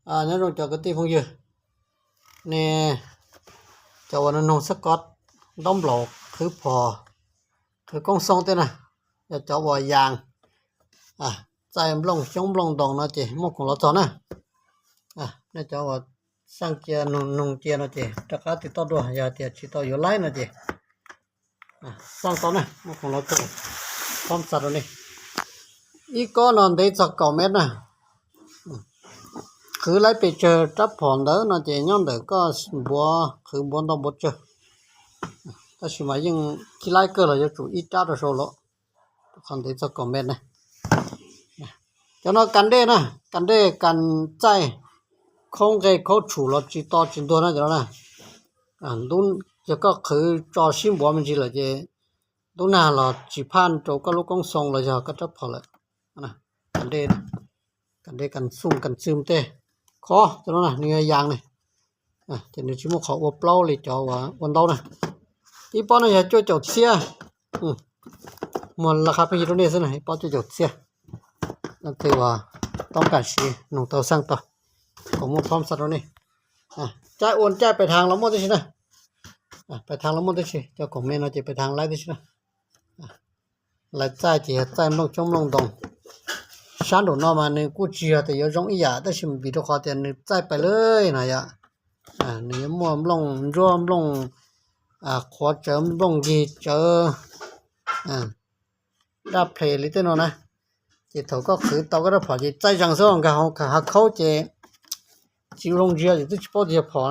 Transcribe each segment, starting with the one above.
Nyob zoo cov kwv tij phooj ywg, nej cov uas nug nug xab kod ntaub nplaum qhwv phom, qhwv koob xoo tej na, yog cov uas yas txaij nplooj xyoob nplooj ntoos no ces muaj khoom los txog na. Nej cov uas xaj cia nug nug cia no ces rov qab tiv toj dua, yog tias tsis tau yuav laib no ces xaj tau na, muaj khoom los txog. Phob xa rau nej, ib kob no ntev txog kaum mev na. Qhwv laib pes tsawg rab phom ntawd no ces nyob ntawm koj npuav qhwv npuav ntau npuav tsawg, tab sis mas yeej khib laib kawg los yuav tsum ib rab rau sau los, rau qhov ntev txog kaum mev na. Cov no kas dej na, kas dej kas txaij, khaub nqe khaub tshum los tsis to tsis ntuag na cov no na. Yog koj qhwv tso sib npuav me ntsis lawm ces ntub nag los tsis phaj rau koj lub koob xoo los yog koj rab phom lawm. Kas dej, kas dej kas xooj kas txwm tej, khob cov no na nws yog yas ne, ces nws tsis muaj qhov ua plaub li cov uas ua ntaub na. Ib pob no yog cuaj caum txhiab, muag laj qab pheej yig rau nej xwb na, ib pob cuaj caum txhiab. Leej twg uas toob kas siv nug tau xaj tau, kuv muaj phob xa rau nej. Caij ua caij pais thaav los muaj tib si na, pais thaav los muaj tib si, cov khoom me no ces pais thaav laib tib si na. Lawv txaij ces yog txaij nplooj xyoob nplooj ntoos. Sab nraum no mas nws kuj tsis yog tias yuav zoo ib yam tab sis vim rau qhov tias nws txaij pais lawm no yom. Nws yuav muaj nplooj ntsuab nplooj qhuav tsawv nplooj nkig tsawv, daj ples li tej no na. Ces thaum koj qhwv tau koj rab phom ces txaij zees xwb, nkag hav khaub ces tsis zoo ntsia ces twb tsis paub tias yog phom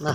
na.